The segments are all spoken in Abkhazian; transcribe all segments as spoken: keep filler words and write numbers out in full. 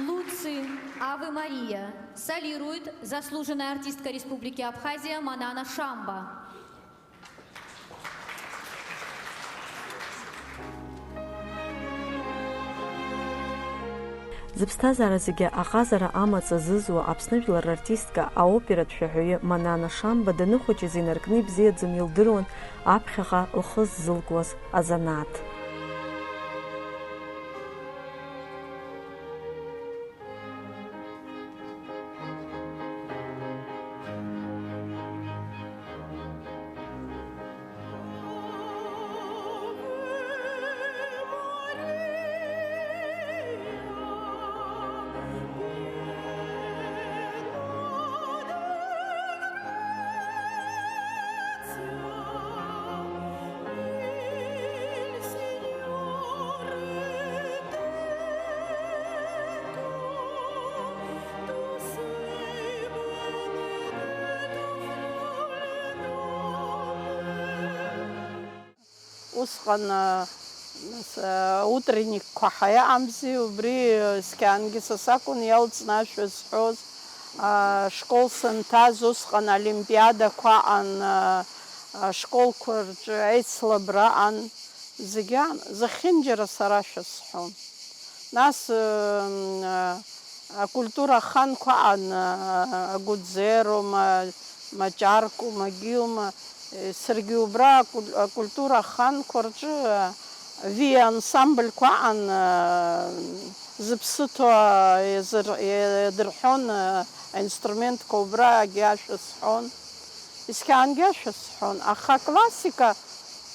Луци, Аве Мария, солирует заслуженная артистка Республики Абхазия Манана Шамба. Зыԥсҭазаара зегьы аҟазара амаҵ азызуа Аԥсны жәлар рартистка, аоператә шәаҳәаҩы Манана Шамба даныхәыҷыз инаркны ибзиаӡаны илдыруан аԥхьаҟа лхы ззылкуаз азанааҭ. Усҟан, а, нас, а, утренникқәа ҳәа иҟамзи, убри, а, сқьаангьы са сакәын иалҵны ашәа зҳәоз. А, школ санҭаз, усҟан олимпиадақәа аҟан, а, ашколқәа рҿы еицлабра аҟан, зегьы аан, зехьынџьара сара ашәа сҳәон. Нас, м, а, акультура аханқәа аан, а, Агәыӡероума, Маҷаркоу, Магиума, э, саргьы убра акуль-, акультура аханқәа рҿы, а, виа ансамбльқәа аан, а, зыԥсы ҭоу, а, иазыр-, иадырҳәон, а, аинструментқәа убрагьы ашәа сҳәон. Исхьаангьы ашәа сҳәон, аха аклассика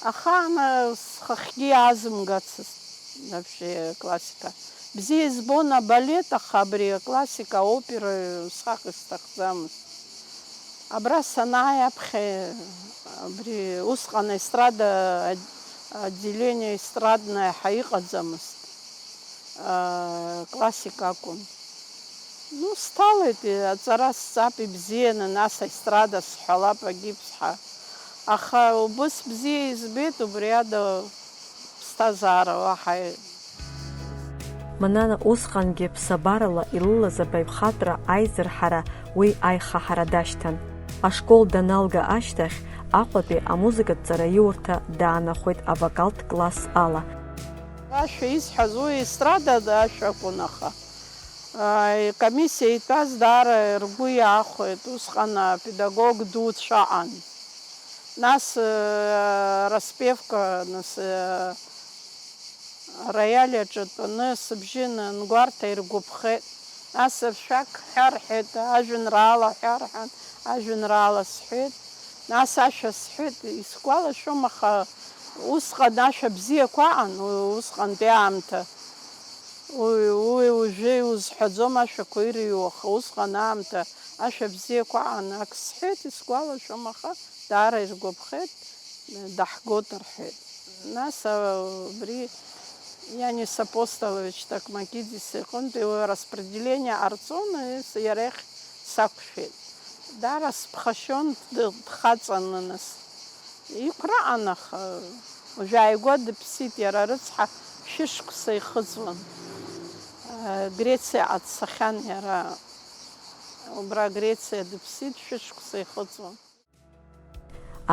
ахаан схахьгьы иаазымгацызт, вообще, классика. Бзиа избон абалет, аха абри аклассика, аопера схах исҭахӡамызт. Абра санааи аԥхьа, абри усҟан аестрада отделение эстрадное ҳәа иҟаӡамызт, а, классика акәын. Ну, сҭалеит, аҵара сҵап ибзианы, нас аестрада сҳәалап, агьиԥсҳа. Аха убыс бзиа избеит, убри ада ԥсҭазаара уаҳа. Манана усҟангьы ԥсабарала илылаз абаҩхатәра аизырҳара уи аихаҳара дашьҭан. Ашкол даналга ашьҭахь, Аҟәатәи амузыкатә ҵараиурҭа даанахәеит авокалтә класс ала. Ашәа исҳәаз уи естрадада ашәа акәын, аха, а, икомиссиа итәаз даара ргәы иаахәеит, усҟан апедагог дуцәа аҟан. Нас, э, распевка, нас, э, ароиаль аҿы тәаны сыбжьы нгәарҭа иргәаԥхеит. Нас ашәак ҳәа рҳәеит, ажәеинраала ҳәа рҳәан, ажәеинраала сҳәеит. Нас ашәа сҳәеит, исгәалашәом, аха усҟан ашәа бзиақәа аҟан, у-, усҟантәи аамҭа. Уи, уи уажәы иузҳәаӡом ашәақәа ирыҩуа, аха усҟан аамҭа ашәа бзиақәа аҟан, ак сҳәеит, исгәалашәом, аха даара иргәаԥхеит, даҳгоит рҳәеит. Нас, а, убри Ианис Апостолович Токмакидис иҟынтәи уи араспределение ҟарҵон, ес-, иара иахь сақәшәеит. Даара сыԥхашьон, д-, дхаҵаны нас. Иқәраан, аха уажә ааигәа дыԥсит, иара рыцҳа шәышықәса ихыҵуан. Грециаҟа дцахьан иара. Убра Грециа дыԥсит, шәышықәса ихыҵуан.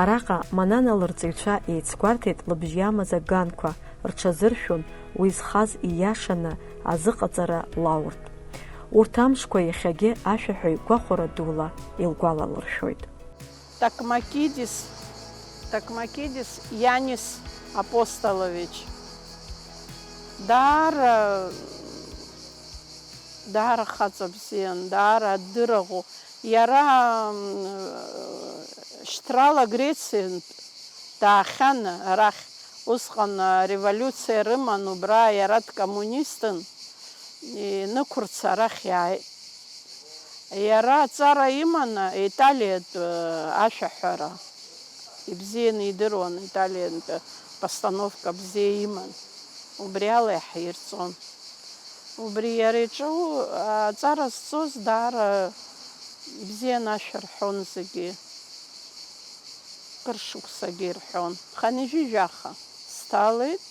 Араҟа Манана лырҵаҩцәа еицгәарҭеит лыбжьы иамаз аганқәа, рҽазыршәон уи зхаз ииашаны азыҟаҵара лауртә. Урҭ амшқәа иахьагьы ашәаҳәаҩ гәахәара дула илгәалалыршәоит. Токмакидис, Токмакидис Ианис Апостолович. Даара, даара хаҵа бзиан, даара адырраӷәы. Иара, м, шьҭрала Грециантә даахьан арахь, усҟан ареволиуциа рыман убра, иара дкоммунистын, инықәырца арахь иааит. Иара аҵара иман италиатә, э, ашәаҳәара. Ибзианы идыруан италиантә постановка бзиа иман. Убри ала иаҳирҵон. Убри иара иҿы аҵара зҵоз даара ибзианы ашәа рҳәон зегьы. Кыр шықәсагьы ирҳәон. Хынҩажәи жәаха сҭалеит.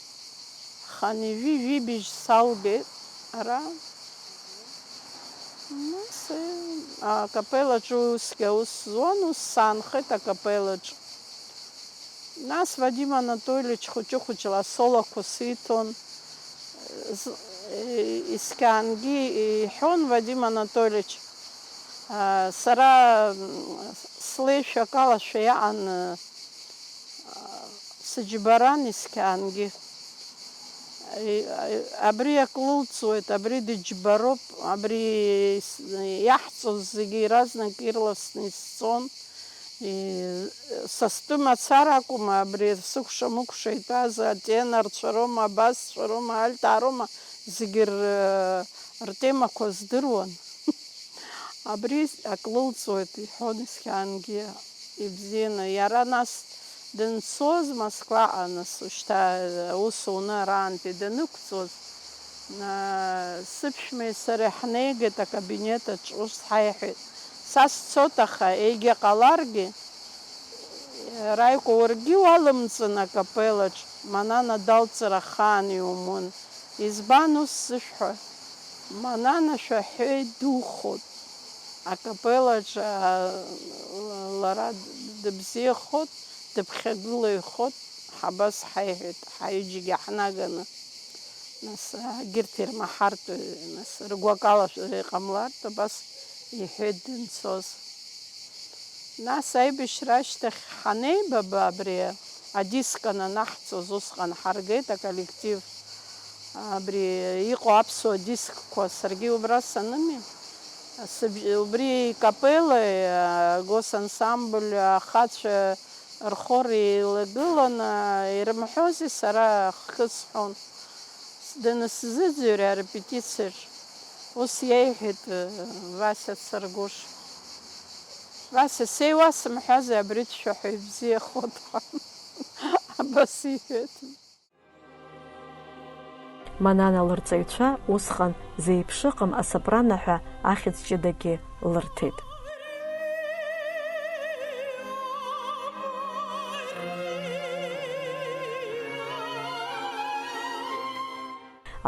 Хынҩажәи жәибжь салгеит ара. Нас, э, акапеллаҿы усгьы аус зуан, ус саанхеит акапеллаҿы. Нас Вадим Анатольевич хәыҷы-хәыҷла асолоқәа сиҭон. З-, э, исқьаангьы иҳәон Вадим Анатольевич, а, сара, м, слеишәа акалашәа иаан, э, сыџьбаран исқьаангьы. Э, э, абри ак лылҵуеит, абри дыџьбароуп, абри с-, иаҳҵоз зегьы иаразнак ирласны исҵон. И-, са стәы мацара акәым, абри сыкәша-мыкәша итәаз атенорцәа роума, абасцәа роума, альтаа роума, зегьы р-, ртемақәа здыруан. Абри ак лылҵуеит, иҳәон исқьаангьы ибзианы. Иара нас дынцоз Москваҟа, нас ушьҭа аус уны араантәи данықәҵуаз, а, сыԥшәмеи сареи ҳнеигеит акабинет аҿы, ус ҳаиҳәеит. Са сцоит, аха егьа ҟаларгьы, Раико, уаргьы уалымҵын акапеллаҿ, Манана далҵыр ахаан иумун. Избан ус зышәҳәо? Манана шәаҳәеит, духоит. Акапеллаҿ, аа, лара дыбзиахоит, дыԥхьагылаҩхоит, ҳабас ҳаиҳәеит, ҳаҩыџьагьы ҳнаганы. Нас, егьырҭ ирмаҳартә, нас, ргәы акалашәара иҟамлартә, абас иҳәеит дынцоз. Нас аибашьра ашьҭахь ҳанеибаба абри адиск ананаҳҵоз, усҟан ҳаргеит аколлектив. Абри иҟоу аԥсуа дискқәа саргьы убра саными, сыб-, убри икапеллеи, агосансамбль ахацәа рхор еилагыланы ирымҳәози, сара хкы сҳәон. Данысзыӡырҩ арепетициаҿ, ус иеиҳәеит, э, Васиа Царгәыш. Васиа, сеиуасымҳәази, абри дшәаҳәа ибзиахоит ҳәа. Абас иҳәеит. Манана лырҵаҩцәа усҟан зеиԥшыҟам асопрано ҳәа ахьӡ ҷыдагьы лырҭеит.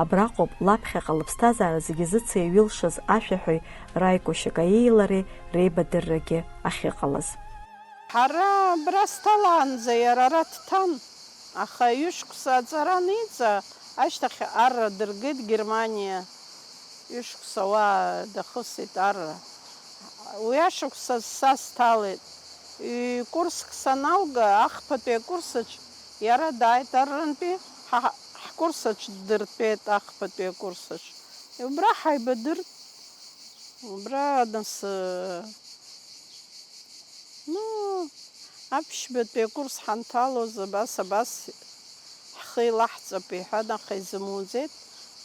Абраҟоуп лаԥхьаҟа лыԥсҭазаара зегьы зыцеиҩылшаз ашәаҳәаҩ Раико Шьакаиеи лареи реибадыррагьы ахьыҟалаз. Ҳара абра сҭалаанӡа иара ара дҭан, аха ҩышықәса аҵара аниҵа, ашьҭахь арра дыргеит Германиа. Ҩышықәса уа дахысит арра. Уи ашықәса са сҭалеит. Ҩ-курск саналга, ахԥатәи акурсаҿ иара дааит аррантәи, ҳа ҳкурсаҿ дыртәеит ахԥатәи акурсаҿ. Убра ҳаибадырт. Убра нас, э, ну, аԥшьбатәи акурс ҳанҭалоз абас, абас ҳхы еилаҳҵап иҳәан, аха изымуӡеит,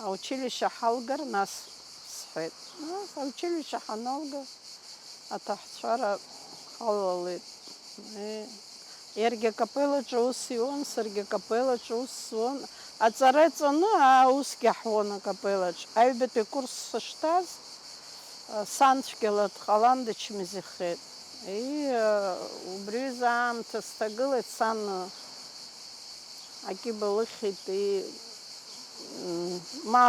аучилишье ҳалгар нас, сҳәеит. Нас аучилишье ҳаналга, аҭаҳцәара ҳалалеит. Э, иаргьы акапеллаҿы аус иуан, саргьы акапеллаҿы аус зуан. Аҵара иҵаны аусгьы ҳуан акапеллаҿ. Аҩбатәи акурс сышҭаз, э, сан цәгьала дҟалан, дычмазаҩхеит. И, э, убри аҩыза аамҭа сҭагылеит, сан, э, акьыба лыхьит, и, м, ма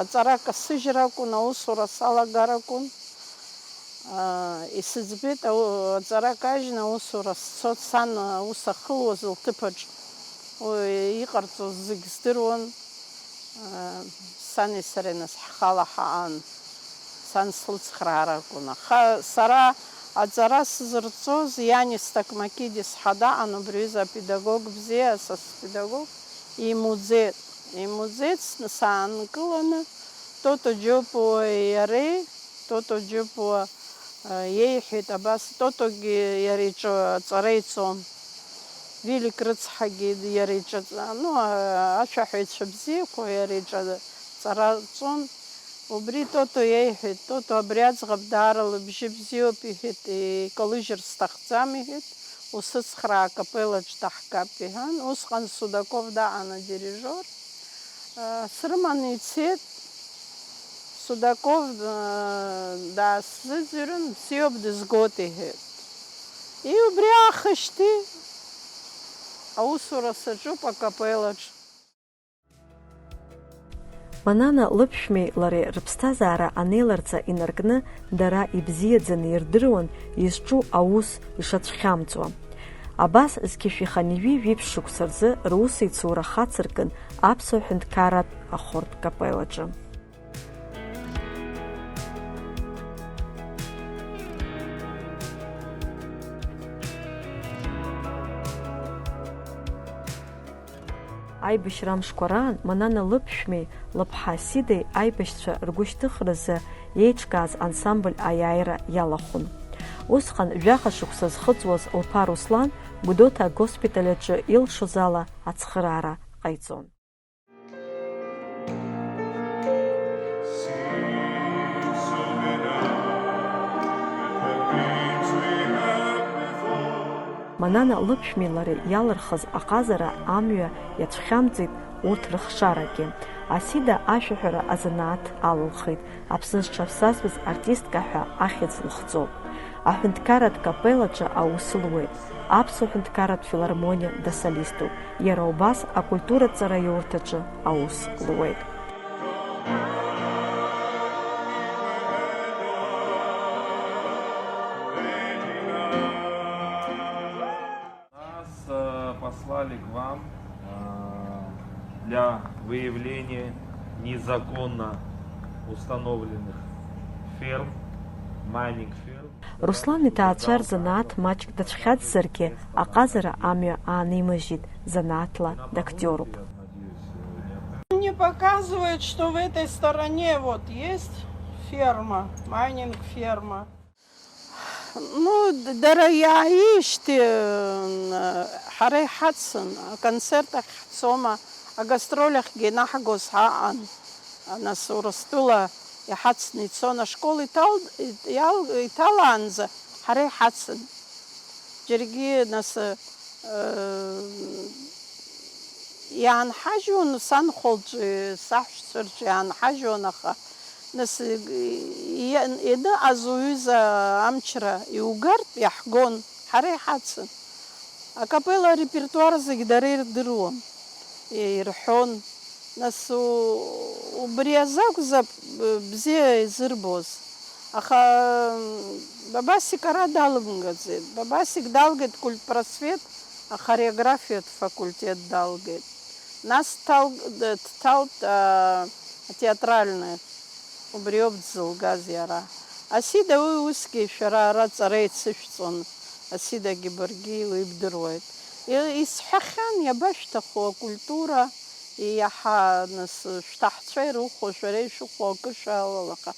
аҵара касыжьра акәын, аусура салагар акәын. Аа, исыӡбеит, ау-, аҵара кажьны аусура сцот, сан аус ахылуаз лҭыԥаҿ. Уи иҟарҵоз зегь здыруан. Аа, сани сареи нас ҳхала ҳаан. Сан слыцхраар акәын. Аха сара аҵара сзырҵоз иани Стакмакидис ҳәа даҟан, убри аҩыза апедагог бзиа, са спедагог, имуӡеит. Имуӡеит, сны саанкыланы, Тото Џьопуа иареи, Тото Џьопуа, э, иеиҳәеит абас, Тотогьы иара иҿы аҵара иҵон. Вилик рыцҳагьы иара иҿы, ну, ашәаҳәаҩцәа бзиақәа иара иҿы аҵара ҵон. Убри Тото иеиҳәеит, Тото абри аӡӷаб даара лыбжьы бзиоуп, иҳәеит, икалыжьыр сҭахӡам, иҳәеит, усыцхраа акапеллаҿ даҳгап, иҳәан. Усҟан Судаков даҟан адирижиор. Срыманы ицеит, Судаков, э, даасзыӡырҩын, бзиоуп, дызгоит, иҳәеит. И убри аахышьҭи аусура саҿуп акапеллаҿ. Манана лыԥшәмеи лареи рыԥсҭазаара анеиларҵа инаркны, дара ибзиаӡаны ирдыруан изҿу аус ишацәхьамҵуа. Абас зқьышәи хынҩажәи жәиԥшь шықәса рзы русеицура хацыркын аԥсуа ҳәынҭқарратә ахортә капеллаҿы. Аибашьра амшқәа раан Манана лыԥшәмеи лыԥҳа Сидеи аибашьцәа ргәышьҭыхразы еиҿкааз ансамбль аиааира иалахәын. Усҟан жәаха шықәса зхыҵуаз лԥа Руслан Гәдоуҭа агоспиталь аҿы илшоз ала ацхыраара ҟаиҵон. Манана лыԥшәмеи лареи иалырхыз аҟазара амҩа иацәхьамҵит урҭ рыхшарагьы. Асида ашәаҳәара азанааҭ алылхит, Аԥсны зҽаԥсазтәыз артистка ҳәа ахьӡ лыхҵоуп. Аҳәынҭқарратә капеллаҿы аус луеит, аԥсуа ҳәынҭқарратә филармониа дасолиступ, иара убас акультура ҵараиурҭаҿы аус луеит. Нас, э, послали к вам, э, для выявления незаконно установленных ферм, майнинг ферм. Руслан иҭаацәа рзанааҭ маҷк дацәхьаҵзаргьы, аҟазара амҩа аанимыжьит, занааҭла дактиоруп. Мне показывает, что в этой стороне вот есть ферма, майнинг ферма. Ну, дара иааижьҭеи ҳара иҳацын, аконцерт ахь ҳцома, агастроль ахьгьы инаҳгоз ҳаҟан. Нас Урыстәыла иҳацны ицон, ашкол иҭал-, иал-, иҭалаанӡа ҳара иҳацын. Џьаргьы, нас, Иаанҳажьуан санхәа лҿы, саҳәшьцәа рҿы иаанҳажьуан, аха, нас, иа-, ианыҟаз уҩыза амчра иугартә иаҳгон, ҳара иҳацын. Акапелла арепертуар зегь дара ирдыруан, ирҳәон. Нас у-, убри азы акәзап бзиа изырбоз. Аха Бабасик ара далымгаӡеит. Бабасик далгеит культпросвет, ахореографиатә факультет далгеит. Нас дҭал-, дҭалт, а, атеатральный. Убриоуп дзылгаз иара. Асида уи усгьы шәара ара ҵара ицышәҵон. Асидагьы баргьы уи бдыруеит. И-, исҳәахьан, иабашәҭаху акультура, иаҳа нас шәҭаҳцәа ирыхәо, шәара ишәыхәо акы шәалалаха.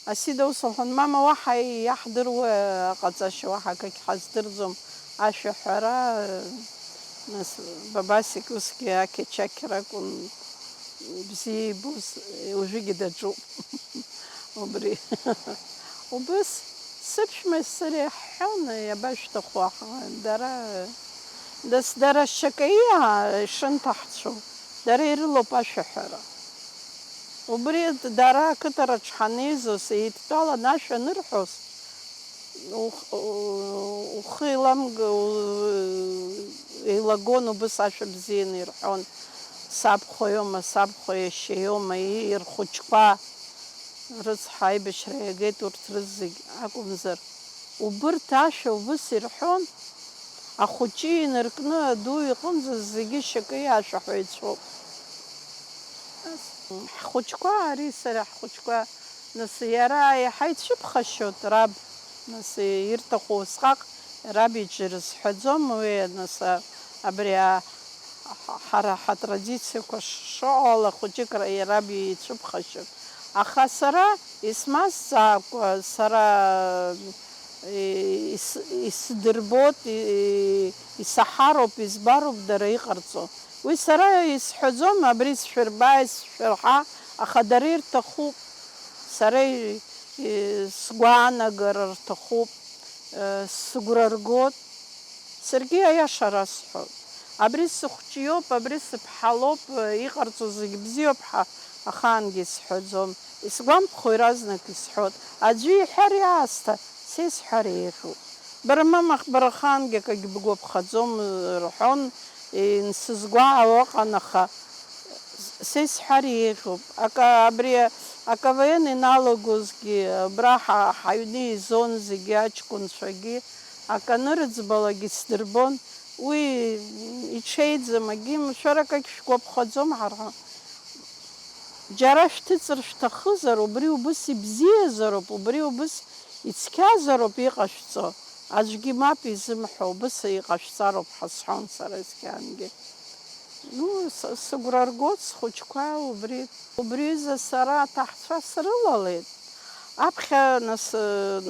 Асида ус лҳәон, мама, уаҳа иаҳдыруа аҟаҵашьа уаҳа акагь ҳаздырӡом, ашәаҳәара, нас, Бабасик усгьы ақьачақьра акәын, бзиа ибоз, уажәыгьы даҿуп. Убри. Убыс сыԥшәма сареи ҳҳәон, иабашәҭаху, аха дара, дас, дара шьакаиаа ишынҭаҳцәоу, дара ирылоуп ашәаҳәара. Убри дара ақыҭараҿ ҳанеизоз, еидтәалан ашәа анырҳәоз, ух-, ухы еиламг-, у-, еилагон, убыс ашәа бзианы ирҳәон, сабхәа иоума, сабхәа иашьа иоума, и-, рхәыҷқәа, рыцҳа, аибашьра иагеит урҭ рызегь акәымзар, убырҭ ашәа убыс ирҳәон, ахәыҷы инаркны аду иҟынӡа зегьы шьакы иашәаҳәаҩцәоуп. Ҳхәыҷқәа, ари сара ҳхәыҷқәа, нас, иара иаҳа ицәыԥхашьоит раб, нас, ирҭаху усҟак раб иҿы ирызҳәаӡом уи, нас, абри а-, ҳара ҳатрадициақәа ш-, шыҟоу ала хәыҷык ра-, раб ицәыԥхашьоит. Аха сара исмазҵаакәа, сара ис-, исдырбоит, и-, исаҳароуп, избароуп дара иҟарҵо. Уи сара исҳәаӡом, абри сшәырба, исшәырҳа, аха дара ирҭахуп. Сара и-, и-, сгәаанагара рҭахуп, э, сыгәра ргоит. Саргьы аиаша расҳәоит. Абри сыхәҷы иоуп, абри сыԥҳа лоуп, э, иҟарҵо зегь бзиоуп ҳәа ахаангьы исҳәаӡом. Исгәамԥхо иаразнак исҳәоит. Аӡәы иҳәар иаасҭа, са исҳәар еиӷьуп. Бара мамах, бара ахаангьы акагь бгәаԥхаӡом, рҳәон, инсызгәаауа ыҟан, аха Са исҳәар еиӷьуп. Ака-, абри а-, АКВН иналагозгьы, абра ҳа-, ҳаҩны еизон зегьы аҷкәынцәагьы, аканырӡбалагьы сдырбон. Уи иҽеиӡам, агьым, шәара акагь шәгәаԥхаӡом ҳара. Џьара шәҭыҵыр шәҭахызар, убри убыс ибзиазароуп, убри убыс ицқьазароуп иҟашәҵо. Аӡәгьы мап изымҳәо, убыс иҟашәҵароуп ҳәа сҳәон сара есқьынгьы. Ну, с-, сыгәра ргоит схәыҷқәа убри. Убри ҩыза сара аҭаҳцәа срылалеит. Аԥхьа нас,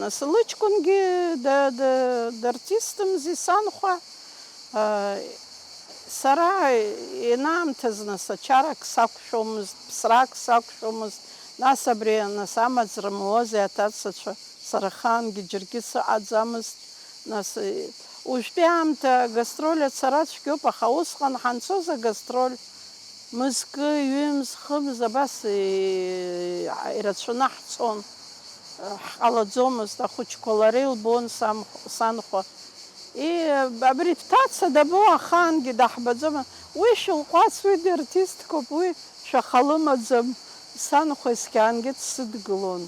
нас лыҷкәынгьы да-, да-, дартистымзи санхәа. А, сара ианаамҭаз нас ачарак сақәшәомызт, ԥсрак сақәшәомызт. Нас абри нас амаҵ рымуазеи аҭацацәа? Сара ахаангьы џьаргьы сыҟаӡамызт. Нас, э, уажәтәи аамҭа агастроль ацара цәгьоуп, аха усҟан ҳанцоз агастроль мызкы, ҩымз, хымз абас, э, ирацәаны ҳцон. Ҳҟалаӡомызт, ахәыҷқәа лара илбон самх-, санхәа. И, абри бҭаца дабо, ахаангьы даҳбаӡом. Уи шәылҟәаҵ, уи дартистқәоуп, уи шәаха лымаӡам. Санхәа есқьынгьы дсыдгылон.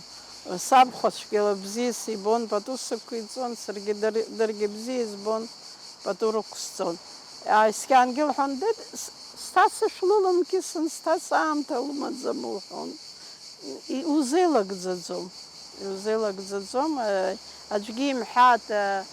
Сабхәа цәгьала бзиа сибон, пату сықәиҵон, саргьы дыр-, даргьы бзиа избон, пату рықәсҵон. А, есқьынгьы лҳәон, дад, с-, сҭаца шәлыламкьысын, сҭаца аамҭа лымаӡам, лҳәон. И-, иузеилагӡаӡом, иузеилагӡаӡом, э, аӡәгьы имҳәааит, э,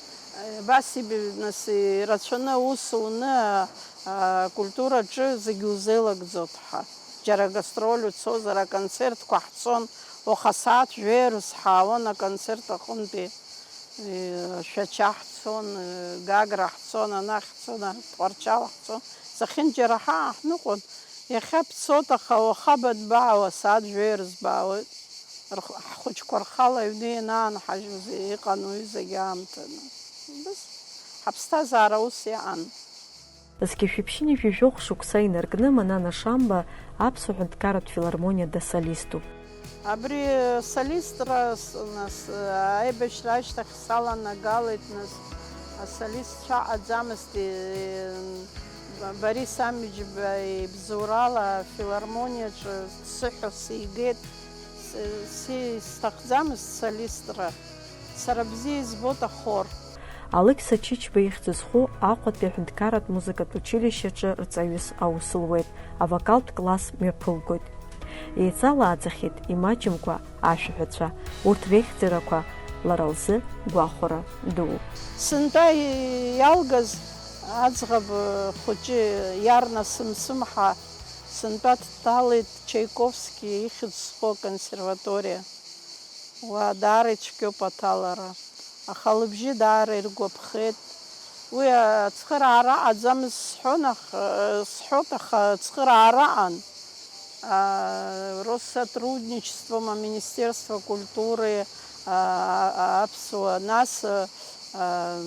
э, абас иб-, нас, ирацәаны аус уны, а, акультураҿы зегь узеилагӡоит ҳәа. Џьара агастроль уцозар, аконцертқәа ҳцон, уаха асааҭ жәаҩа рызҳаауан аконцерт аҟынтәи, э, Шәача ҳцон, э, Гагра ҳцон, анахь ҳцон, Тҟәарчал ҳцон, зехьынџьара ҳа-, ҳныҟәон. Иахьа бцоит, аха уаха банбаауа, асааҭ жәаҩа рызбаауеит. Рх-, ҳхәыҷқәа рхала аҩны ианаанҳажьуаз иҟан уи зегьы аамҭаны. Убыс, ҳаԥсҭазаара ус иаан. Зқьи жәшәи ԥшьынҩажәи жәохә шықәса инаркны Манана Шамба Аԥсуа ҳәынҭқарратә филармониа дасолиступ. Абри асолистра с-, нас, аибашьра ашьҭахь саланагалеит, нас, асолистцәа аҟаӡамызт, и-, Борис Амиџьба ибзоурала афилармониаҿы сыҳәо сигеит, с-, си-, сҭахӡамызт солистра. Сара бзиа избоит ахор. Алықьса Чычба ихьӡ зху Аҟәатәи аҳәынҭқарратә музыкатә училишьеаҿы рҵаҩыс аус луеит, авокалтә класс мҩаԥылгоит. Еиҵалааӡахьеит имаҷымкәа ашәаҳәацәа, урҭ реихьӡарақәа лара лзы гәахәара дууп. Сынтәа иалгаз аӡӷаб хәыҷы Иарна Сымсымҳа сынтәа дҭалеит Чаиковски ихьӡ зху аконсерваториа. Уа даара ицәгьоуп аҭалара, аха лыбжьы даара иргәаԥхеит. Уи ацхыраара аҟаӡамыз сҳәон, ах-, сҳәот, аха ацхыраара аҟан. А, Россотрудничеством, а, Министерство культуры, а, а, аԥсуа, нас, а, а,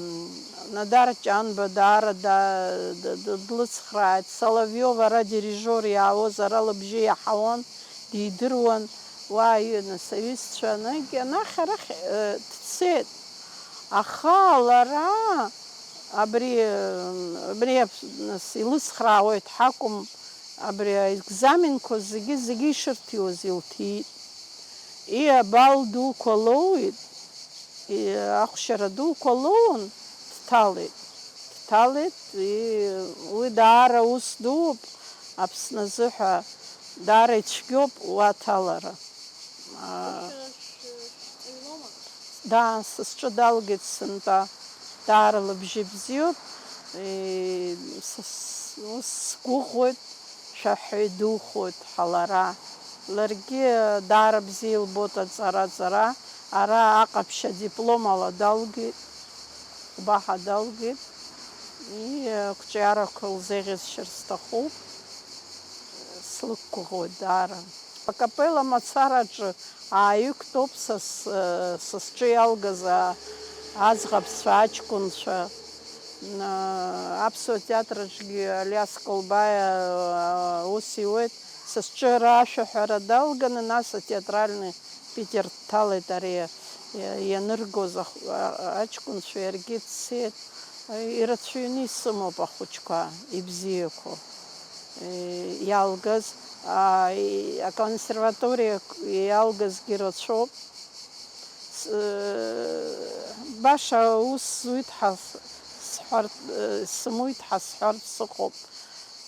Надар Ҷанба даара да-, д-, д-, длыцхрааит, Соловиов ара дирижиор иаауаз ара лыбжьы иаҳауан, дидыруан, уа иҩныс аҩызцәа, анагь-, анахь-арахь, э, дцеит. Аха лара абри, э, абри ап-, нас илыцхраауеит ҳакәым, абри аекзаменқәа зегьы, зегьы ишырҭиуаз илҭиит. И абал дуқәа лоуит, и ахәшьара дуқәа лоун, дҭалеит. Дҭалеит, и уи даара ус дууп, Аԥсны азыҳәа даара ицәгьоуп уа аҭалара. Аа, да, сызҿы далгеит сынтәа. Даара лыбжьы бзиоуп, и, с-, с-, ус сгәыӷуеит, шәаҳәаҩ духоит ҳа лара. Ларгьы даара бзиа илбоит аҵара, аҵара. Ара аҟаԥшь адиплом ала далгеит, Ҟәбаҳа далгеит. И, ақәҿиарақәа лзеиӷьасшьар сҭахуп, слықәгәыӷуеит даара. Акапелла мацараҿы ааҩыктәоуп са с-, са сҿы иалгаз а-, аӡӷабцәа, аҷкәынцәа. Н-, Аԥсуа театраҿгьы Алиас Кәылбаиа, а, ус иуеит. Са сҿы ара ашәаҳәара далганы, нас атеатральный Питер дҭалеит ари, а, ианыргоз ахә-, а, аҷкәынцәа, иаргьы дцеит. Ирацәаҩны исымоуп ахәыҷқәа ибзиақәоу. Иалгаз, аа, и-, аконсерваториа иалгазгьы рацәоуп. С-, баша аус зуит ҳәа с-, сҳәартә, сымуит ҳәа сҳәартә сыҟоуп.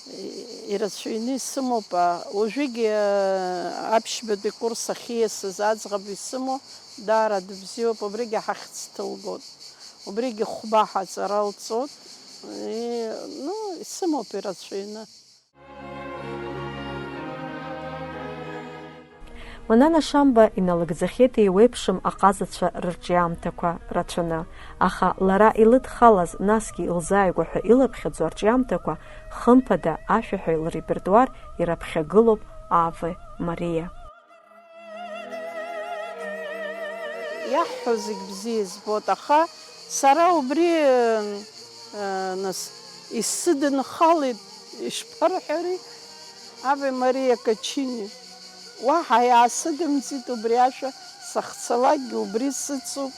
И-, ирацәаҩны исымоуп, а, уажәыгьы, а, аԥшьбатәи курс ахьиасыз аӡӷаб исымоу даара дыбзиоуп, убригьы ҳахьӡ ҭылгоит. Убригьы хәба ҳаҵара лҵоит. И, ну, исымоуп ирацәаҩны. Манана Шамба иналыгӡахьеит еиуеиԥшым аҟазацәа рырҿиамҭақәа рацәаны, аха лара илыдхалаз, насгьы илзааигәа ҳәа илаԥхьаӡо арҿиамҭақәа, хымԥада, ашәаҳәаҩ лрепертуар ираԥхьагылоуп Аве Мариа. Иаҳҳәо зегь бзиа избоит, аха сара убри, э, нас, исыдынхалеит, ишԥарҳәари, Аве Мариа Качини. Уаҳа иаасыдымҵит убри ашәа, сахьцалакгьы убри сыцуп,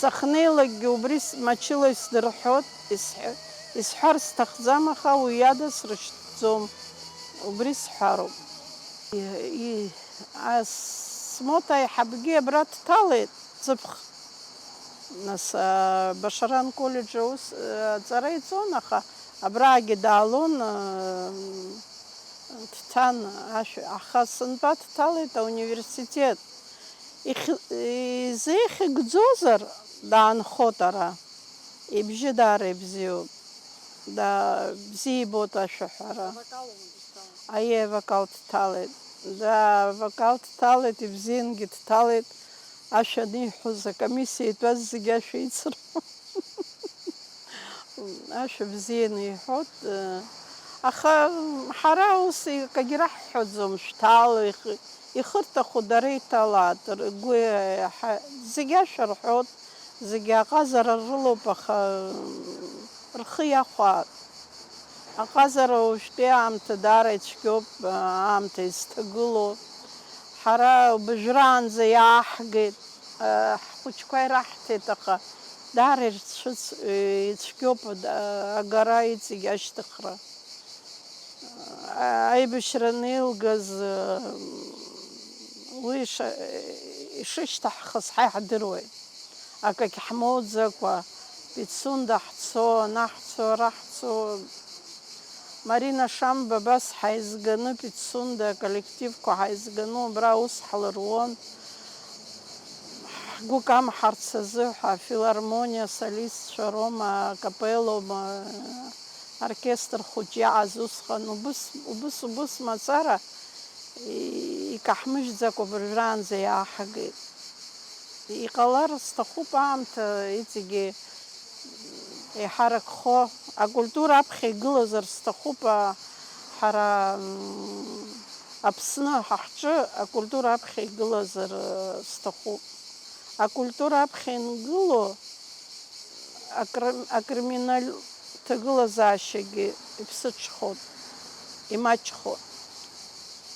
сахьнеилакгьы убри с-, мчыла исдырҳәоит, исҳәа-, исҳәар сҭахӡам, аха уи иада срышьҭӡом, убри сҳәароуп. И-, и-, А, смоҭа аиҳабгьы абра дҭалеит, ҵыԥх. Нас, а, Башаран коллеџь аус, а, аҵара иҵон, аха абраагьы даалон, а, дҭан ашә-, аха сынтәа дҭалеит ауниверситет. Ихь-, изеихьыгӡозар, даанхот ара. Ибжьы даара ибзиоуп. Да, бзиа ибоит ашәаҳәара. Аиеи, авокал дҭалеит. Да, авокал дҭалеит, ибзиангьы дҭалеит. Ашәа аниҳәоз, акомиссиа итәаз зегьы ашәа ицырҳәон. Ашәа бзианы иҳәот, э, аха, м, ҳара ус акагьы раҳҳәаӡом, шәҭаала, ихы-, ихырҭаху дара иҭалааит, ргәы иаҳа-, зегьы ашәа рҳәот. Зегьы аҟазара рылоуп, аха рхы иахәаат. Аҟазара уажәтәи аамҭа даара ицәгьоуп, аамҭа изҭагылоу. Ҳара убыжәраанӡа иааҳгеит, ҳхәыҷқәа ираҳҭеит, аха даара ирцәыц-, ицәгьоуп агара иҵегь ашьҭыхра. Аибашьра анеилгаз, уи иша-, ишышьҭаҳхыз ҳа иаҳдыруеит. Акагь ҳмоуӡакәа, Пицунда ҳцо, ана ҳцо, ара ҳцо. Марина Шамба абас ҳаизганы, Пицунда аколлективқәа ҳаизганы убра аус ҳлыруан. Ҳгәы камҳарц азыҳәа афилармониа асолистцәа роума, акапеллоума, оркестр хәыҷ иааз усҟан убыс, убыс, убыс мацара икаҳмыжьӡакәа абыржәраанӡа иааҳагеит. Иҟалар сҭахуп аамҭа иҵегьы еиҳаракхо, акультура аԥхьа игылазар сҭахуп, а, ҳара, м, Аԥсны ҳа ҳҿы акультура аԥхьа игылазар, э, сҭахуп. Акультура аԥхьа ингыло акры-, акриминал ҭагылазаашьагьы иԥсыҽхот, имаҷхот.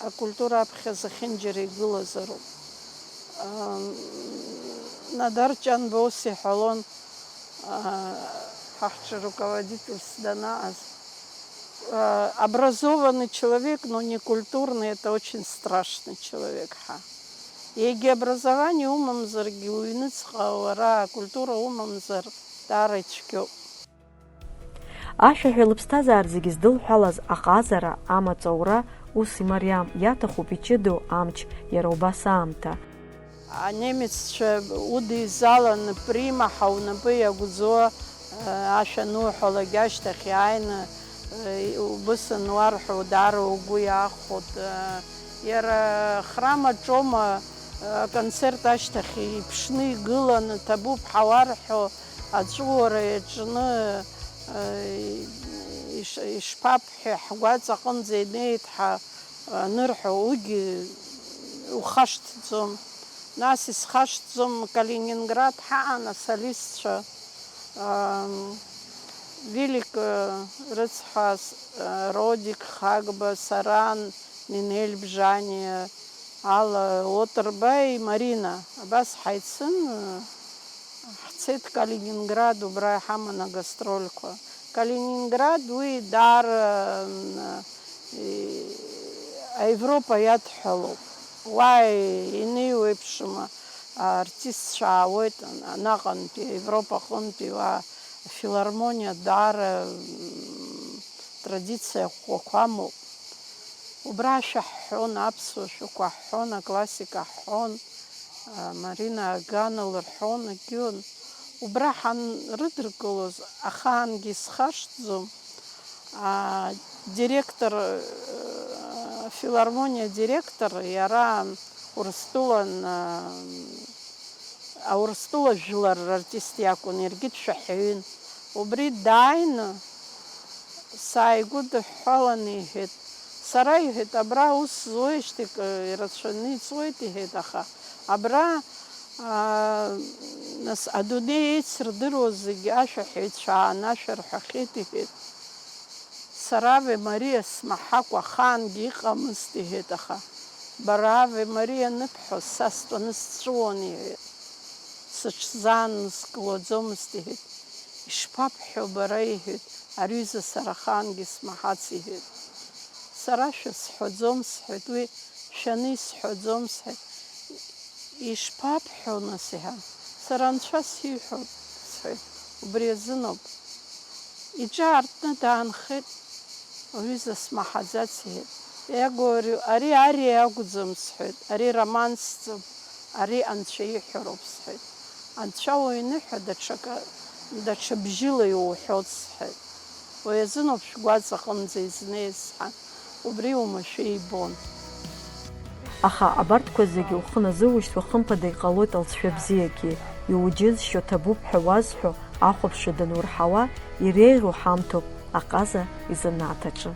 Акультура аԥхьа зехьынџьара игылазароуп. Ам, Надар Ҷанба ус иҳәалон, а, ҳа ҳҿы руководительс данааз, а, образованный человек, но не культурный, это очень страшный человек, ҳа. Егьа образование умамзаргьы, уҩныҵҟа уара акультура умамзар, даара ицәгьоуп. Ашәаҳәаҩ лыԥсҭазаара зегьы здылҳәалаз аҟазара, амаҵ аура ус имариам, иаҭахуп иҷыдоу амч, иара убас аамҭа. Анемеццәа удизалан, Прима ҳәа унапы иагәӡоу, э, ашәа ануҳәалак ашьҭахь иааины, э, убыс ануарҳәо, даара угәы иаахәоит. Э, иара храм аҿоума, э, аконцерт ашьҭахь иԥшны игыланы, ҭабуп ҳауарҳәо, аҵәыуара иаҿны, э, иш-, ишԥабҳәеи, ҳгәаҵа аҟынӡа инеит ҳәа анырҳәо, уигьы ухашҭӡом. Нас исхашҭӡом Калининград ҳаан асолистцәа, ам, Вилик, э, рыцҳас, э, Родик Хагба, Саран, Нинель Бжаниа, Алла Отрбаи Марина, абас ҳаицын, ҳцеит Калининград, убра иҳаман агастрольқәа. Калининград уи даара, м, Аевропа иадҳәалоуп. Уа инеиуеиԥшым артистцәа аауеит анаҟантәи, Европаҟынтәи, уа афилармониа даара, м, традициа ӷәӷәақәа амоуп. Убра ашәа ҳҳәон, аԥсуа шәақәа ҳҳәон, аклассика ҳҳәон, а, Марина Агана лырҳәон, егьион. Убра ҳанрыдыркылоз, ахаангьы исхашҭӡом, а, директор, а, афилармониа директор, иара Урыстәылан, а, Аурыстәыла жәлар рартист иакәын, иаргьы дшәаҳәаҩын. Убри дааины сааигәыдыҳәҳәаланы иҳәеит. Сара, иҳәеит, абра аус зуеижьҭеи кы-, ирацәаны иҵуеит, иҳәеит, аха абра, аа, нас, адунеи еицырдыруаз зегьы ашәаҳәаҩцәа аан ашәа рҳәахьеит, иҳәеит. Сара Аве Мариа смаҳакәа ахаангьы иҟамызт, иҳәеит, аха бара Аве Мариа аныбҳәоз, са стәаны сҵәыуон, иҳәеит. Сыҽзааннакылаӡомызт, иҳәеит. Ишԥабҳәо бара, иҳәеит, ари ҩыза сара ахаангьы смаҳац, иҳәеит. Сара шәа сҳәаӡом, сҳәеит, уи шәаны исҳәаӡом, сҳәеит. Ишԥабҳәо, нас, иҳәа? Сара Анцәа сиҳәоит, сҳәеит, убри азыноуп. Иҿы аартны даанхеит, уҩыза смаҳаӡац, иҳәеит. Иагу ари, ари Ариа иакәӡам, сҳәеит, ари романсӡам, ари Анцәа иҳәароуп, сҳәеит. Анцәа уиныҳәа даҽакы, даҽа бжьыла иуҳәоит, сҳәеит. Уи азыноуп шәгәаҵа аҟынӡа изнеиз, сҳәан, убри уамашәа ибон. Аха абарҭқәа зегьы ухы назыушьҭуа, хымԥада, иҟалоит алҵшәа бзиагьы, иуџьызшьо ҭабуп ҳәа уазҳәо ахәаԥшра данурҳауа, иреиӷьу ҳамҭоуп аҟаза изанааҭ аҿы.